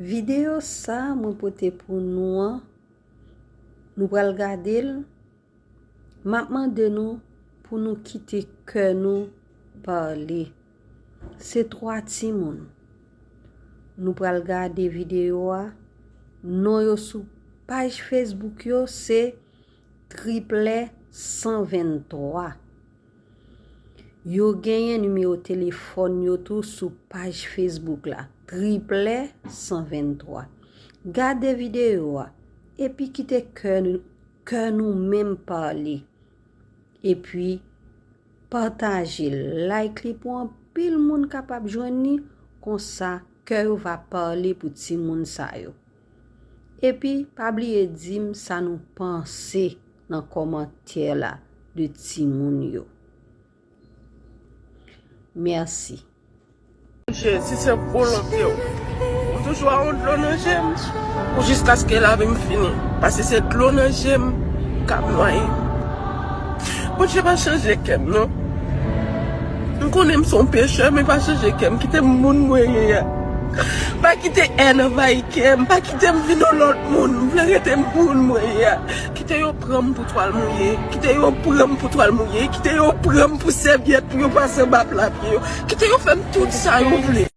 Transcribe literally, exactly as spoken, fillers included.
Videyo sa mwen pote pou nou an, nou pral gade l. M ap mande nou pou nou kite kè nou pale. Se twa timoun. Nou pral gade videyo a. Non yo sou paj Facebook yo se Triplè san venntwa. Yo genyen nimewo telefòn yo tou sou paj Facebook la, Triplè san venntwa. Gade videyo a, epi kite kè nou, kè nou menm pale. Epi, pataje l, like li pou anpil moun kapab jwenn li, konsa kè yo va pale pou timoun sa yo. Epi, pa bliye di m sa nou panse nan kòmantè la de timoun yo. Mèsi. Bondye, si se volonte w, m toujou a yon dlo nan je m pou jiskaske lavi m fini. Paske se dlo nan je m k ap nwaye m. Bondye pa chanje kè m, non. M konnen m se yon pechè, men pa chanje kè m. Kite m moun mwen ye a. Pa kite èn anvayi kè m. Pa kite m vin yon lòt moun. M vle rete moun mwen ye a. Kite yo pran m pou twal mouye. Kite yo pran m pou twal mouye. Kite yo pran m pou sèvyèt pou yo pase anba pla pye yo. Kite yo fè m tout sa yo vle.